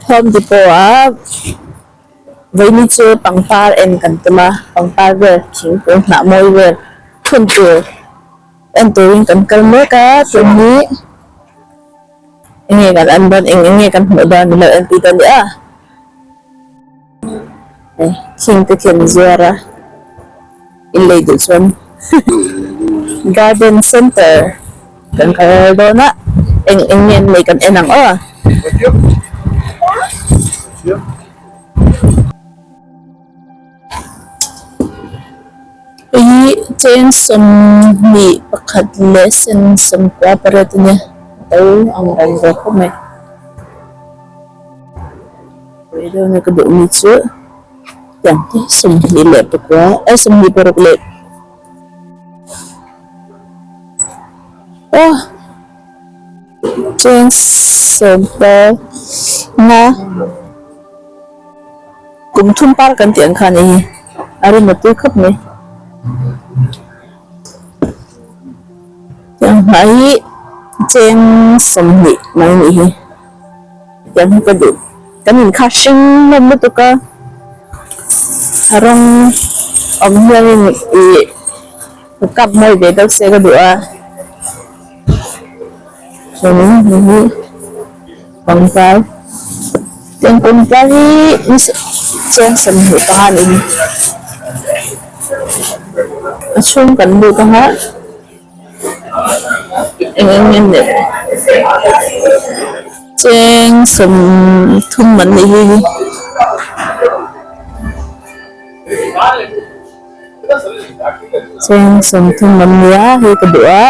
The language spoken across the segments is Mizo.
Home Depot ah vawiini chu pangpar en kan tum a pangpar vel thingkung hnah mawi vel phun tur en turin kan kal mek a tun hi enge kan en dawn eng enge kan hmuh dawn min lo en pui dawn nia hei thing te khi an zuar a in lei duh chuan garden center kan kal dawn a eng eng nge an lei kan en ang aw. Hei hi cheng sawmhnih pakhat leh sen sawmkua pariat a nia a to ang reng ve khawp mai. Ui deuh nia ka duh mi chu tiang te sawmhnih leh pakua eh sawmhnih paruk leh aw cheng sawmkua nga kum thum par kan tih ang khan hei hi a rem a tui khawp mai tiang hnah hi cheng sawmhnih mai a nih hi. Tiang hi ka duh kan inkha hring hlawm lutuk a rawng awm hianin ih ka kap mawi ve deuh se ka duh a chuanin hei hi pangpar tiang pangpar hi cheng sawmhnih panga a ni a chhung kan lut ang a. Eng eng nge le cheng sawmthum an nih hi cheng sawmthum an nia hei ka duh a.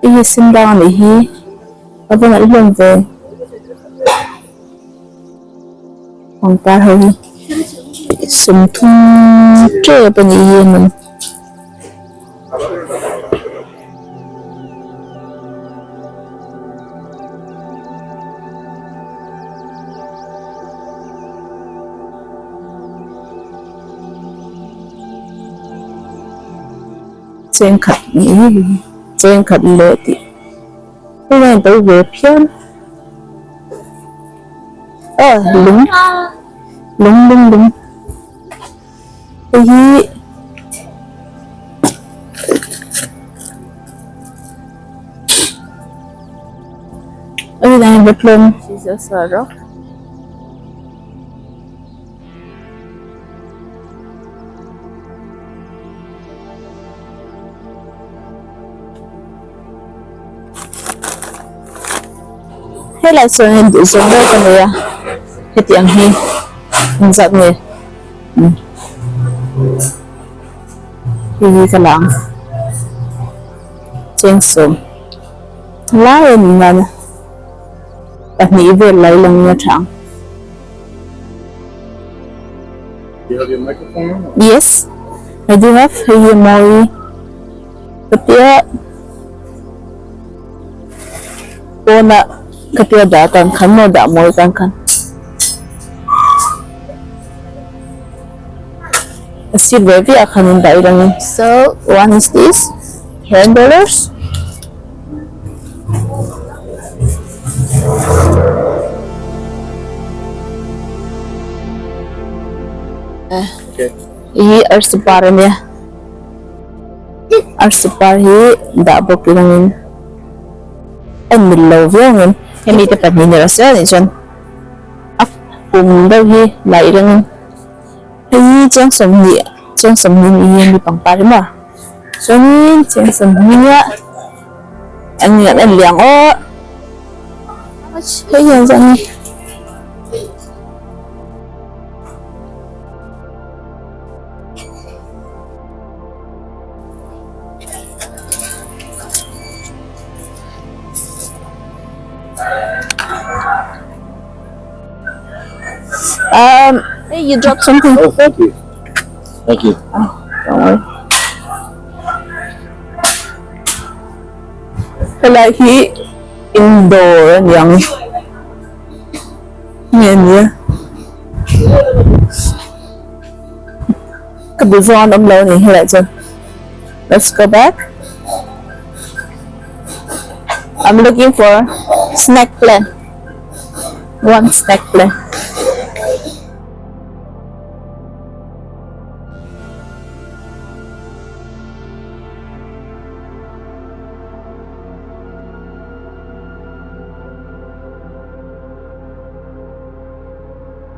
Hei hi sendang a nih hi a va ngaih hlawm ve pangpar ho hi sawmthum tep a nih hi a man. Cheng khat cheng khat leh tih hei a into ve phian aw lung lung lung lung hei hi a inang ve hlawm Jesus a rock. Helai sawn hian duh zawng ber ka nei a heti ang hi engzat nge umm hei hi ka la ang cheng sawm lai a ni nana pahnih vel lai lang in a tha ang. You have your microphone? Yes, I do have. Hei hi mawi ka tia pawna ka tia dah tan khan maw dah mawi tan khan a sir ve ve ah khan in dah ila ni. So one is this $10. Hi arsi par a nia arsi par hi dah bawk ilangin a mil lo viau angin hemi te pahnih ni rawh se anih chuan a kum deuh hi la ilangin hei hi cheng sawmhnih cheng sawmhnih ni hi a mi pangpar hi maw chuanin cheng sawmhnih a An nge an en liang aw hei hian chuan Um, hey, you dropped something. Oh, thank you. Thank you. Oh, don't worry. Helai hi indoor a niang nge nia Ka duh zawng an awm lo a ni helaiah chuan let's go back I'm looking for snack plan one snack plan.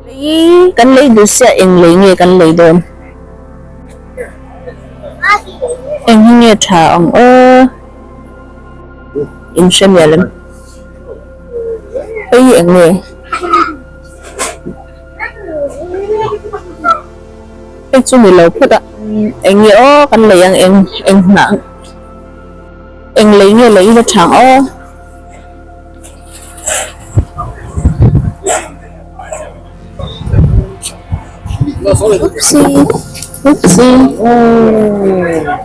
Lei kan lei duh sia eng lei nge kan lei dawn? Eng hi nge tha ang aw? In hre mial em? Hei hi eng nge? Hei chu ni lo phawt a. Eng nge aw kan lei ang eng eng hnah eng lei nge lei ila tha ang aw? Oopsie oopsie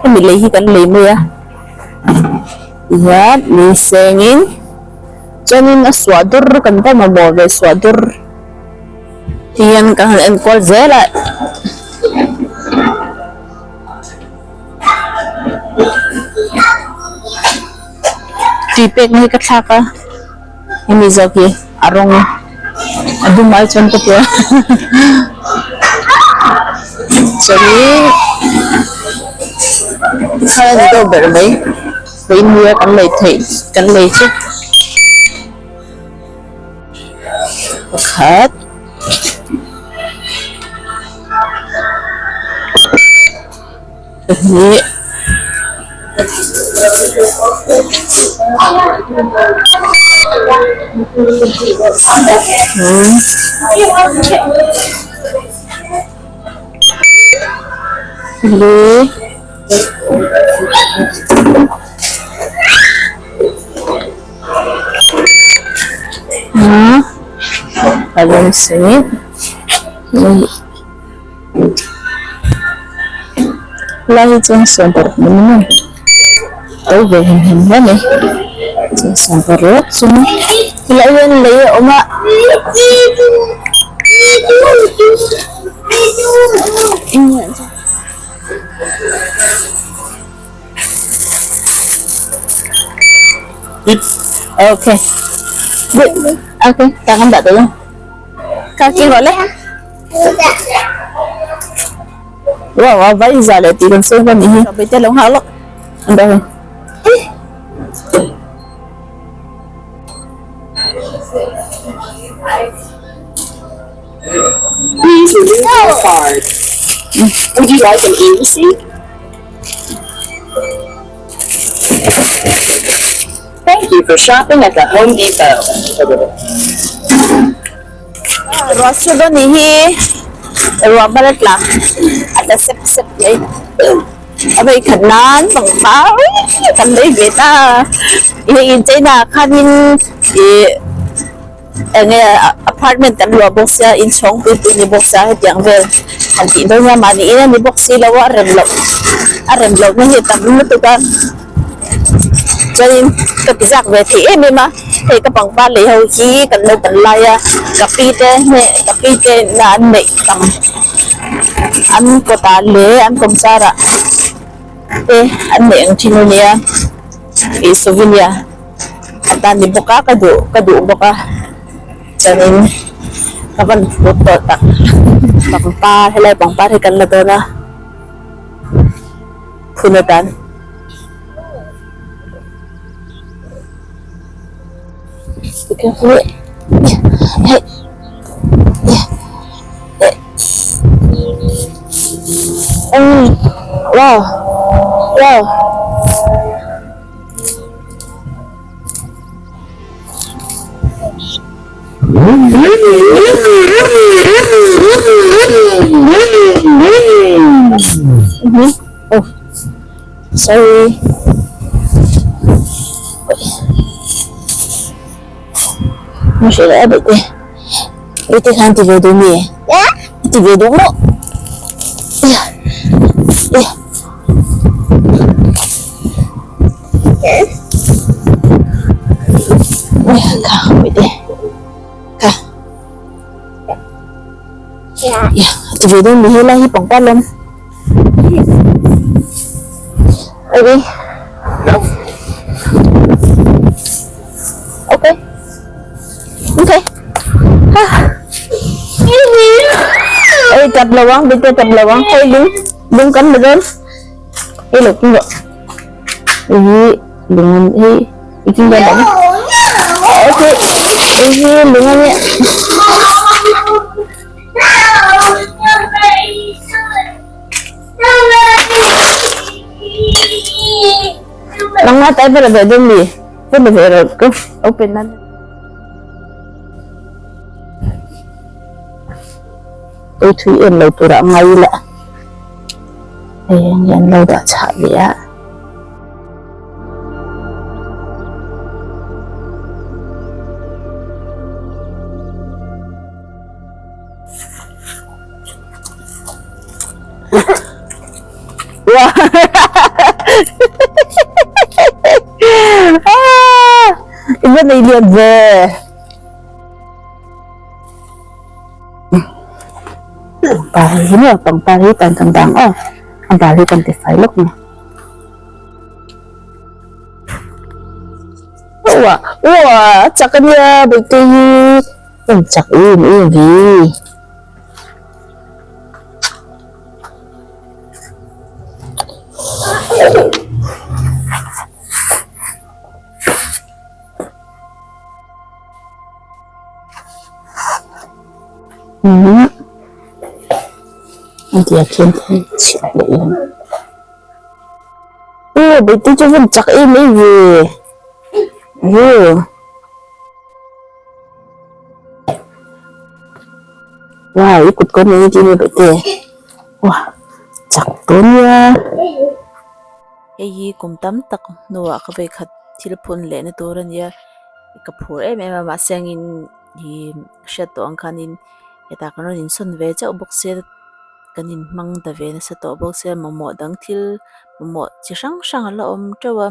hemi lei hi kan lei mai a tihian ni sengin chuanin a suah dur kan va mamawh ve suah dur tihian kan han enkual zel a. Tui pek na hi ka thlak a hemi zawk hi a rawng a dum ai chuan ka tia chuanin thar a ni deuh ber mai vawiin kan lei theih kan lei chu pakhat. Pahnih li nga paruk sarih Helai hi chuan sawmparuk ni mai a to ve hem hem hle mai chuan sawmparuk chu helai hian lei a awm a. Okay good okay ta kan dah dulu kaki boleh Wow a vai za leh tih kan sawi hman nih hi be te lo nghak lawk an dah hi. Please remove your card. Would you like an e-receipt? Thank you for shopping at the Home Depot. Ruah sur dawn nih hi ruah bal a tla a tla sep sep mai a vei khat nan pangpar kan lei ve ta hei incheina ah khanin ih eng nge apartment kan luah bawk sia inchhawng pui pui ni bawk sia hetiang vel han tih dawn nia mahni in a ni bawk si lo a rem loh a rem loh na hi a tam lutuk a. Chuanin ka ti zak ve thei em em a, hei ka pangpar lei ho hi kan lo pan lai a, ka pi te hne ka pi te na an neih tam an kawtah leh an kawmchar ah te an neih ang thin a nia ih souvenir atan ni bawk a ka duh ka duh bawk a chuanin ka van phur tawh tak pangpar helai pangpar hi kan la dawn a. Phun atan. Be careful. Hey. Wow. Wow. Oh, sorry. Mo hrilh a bawihte. Bawihte khan ti ve duh mi? Ti ve duh maw? Kha bawihte. Kha. Ti ve dawn mi helai hi pangpar lawm. Baby. Okay. Okay. Ê chặt lâu á, bây giờ chặt lâu á, hơi đứng, đứng cắn được không? Ê lục cũng được. Ê, đứng ê, ê kinh ra bóng. Ok. Ê, đứng anh nhé. Nangmah ta i va la ve dawn mi? Va la ve rawh ka open nan. Ui thui em lo turah ngai ila hei ang hian lo dah chhah ve a. I va nei lian ve. Pangpar hi maw pangpar hi tan kan dang aw a bal hi kan ti fai lawk maw. Uah uah a chak a nia Bawihtei hi en chak em em ve. An tia khian thil chhiat leh em aw Bawihtei chu vawn chak em em ve aw. Wow i kut kawn eng tin nge Bawihtei wow chak dawn nia. Hei hi kum tam tak hnuah ka vei khat thil phun leh na tur a nia ka phur em em a mahse angin ih hriat tawh ang khanin hetah kan rawn insawn ve chauh bawk sia kan inhmang ta ve nasa tawh bawk sia mamawh dang thil mamawh chi hrang hrang a la awm teuh a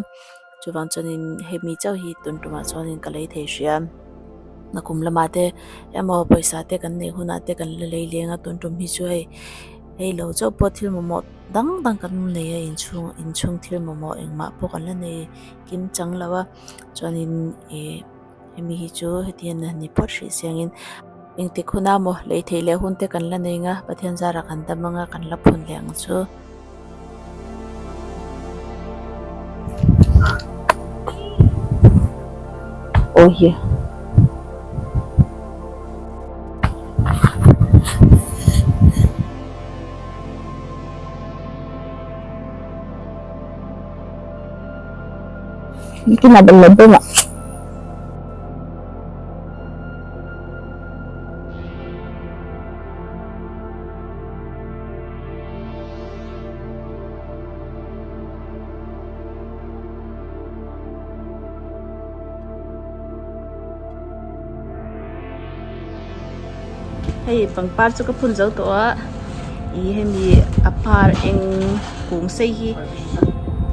chuvang chuanin hemi chauh hi tun tumah chuanin ka lei thei hrih a nakum lamah te emaw pawisa te kan neih hunah te kan la lei leng a tun tum hi chu hei hei lo chauh pawh thil mamawh dang dang kan nei a inchhung inchhung thil mamawh engmah pawh kan la nei kim chang lo a chuanin ih hemi hi chu heti hian a ni phawt hrih siangin engtik hun a maw lei theih leh hun te kan la nei ang a Pathian zarah kan dam ang a kan la phun leh ang chu. Oh here. Mungkin ada lebih nggak? Hei pangpar chu ka phun zo tawh a ih hemi a par eng kung sei hi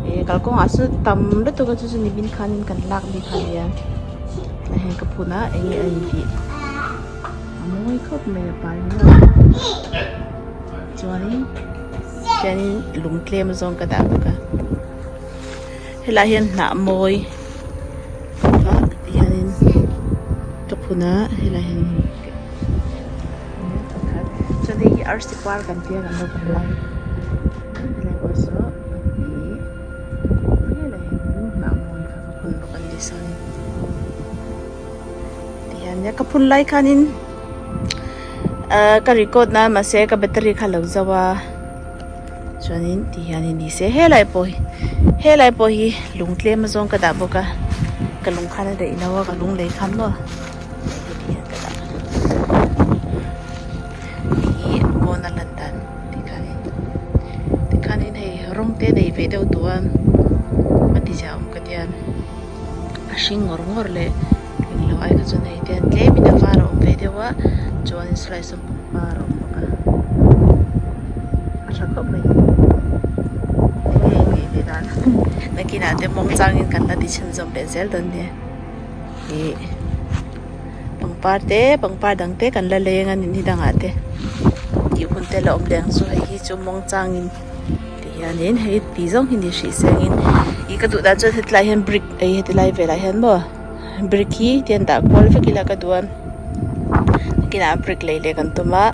ih kalkawngah sawn tam lutuk a chu chu nimin khanin kan lak bik a nia tah hian ka phun a eng nge a intih a mawi khawp mai a par hi chuanin hianin lung tlem zawng ka dah bawk a helaiah hian hnah mawi ah hianin ka phun a helaiah hian pakhat chuan hei hi arsi par kan tia kan lo phun lai helai pawh saw pahnih helaiah hian hnah mawi kha ka phun bawk a ni sawn. Tihian nia ka phun lai khanin ahh ka record na mahse ka battery kha a lo zo a chuanin tihianin ni se helai pawh hi helai pawh hi lung tlem azawng ka dah bawk a ka lung khan a daih lo a ka lung lei khan maw tihian ka dah hi pawn a lan dan tikhanin tikhanin hei rawng te nei ve deuh tawh a a ti zia awm ka tia. A hring ngawr ngawr leh englo ai kha chuan hei te hian tlemin a var a awm ve deuh a chuanin slice a pangpar a awm bawk a a tha khawp mai enge in ngaih ve dan nakinah te mawng changin kan la ti chhunzawm leh zel dawn nia ih pangpar te pangpar dang te kan la leng a ni dangah te tih hun te la awm leh ang chu hei hi chu mawng changin. Hianin hei ti zawng hi ni hrih sengin ih ka duh dan chuan hetilai hian brick ei hetilai velah hian maw brick hi tian dah kual vek ila ka duh a nakinah brick lei leh kan tum a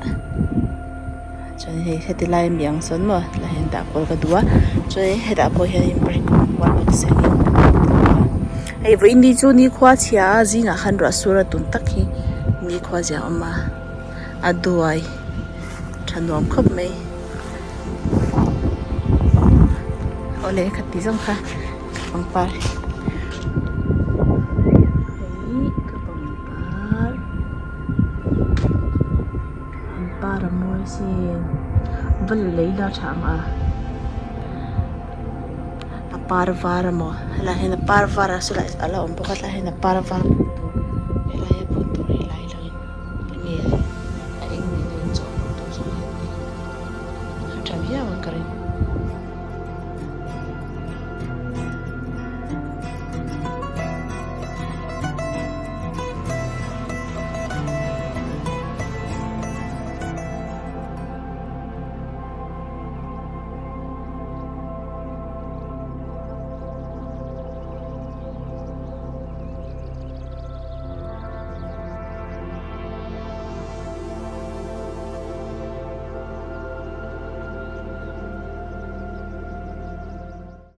chuan hei hetilai ami ang sawn maw hetilai hian dah kual ka duh a chuanin hetah pawh hianin brick awm kual bawk sengin hei vawiin ni chu nikhua chhia a zingah khan ruah sur a tun tak hi nikhua zia a awm a a duai tha nuam khawp mai. Awle kha ti zawng kha pangpar hei ka pangpar an par a mawi sin va la lei la tha ang a a par var amaw helaiah hian a par var a sawlai a la awm bawk a tlaiah hian a par var hmuh tur.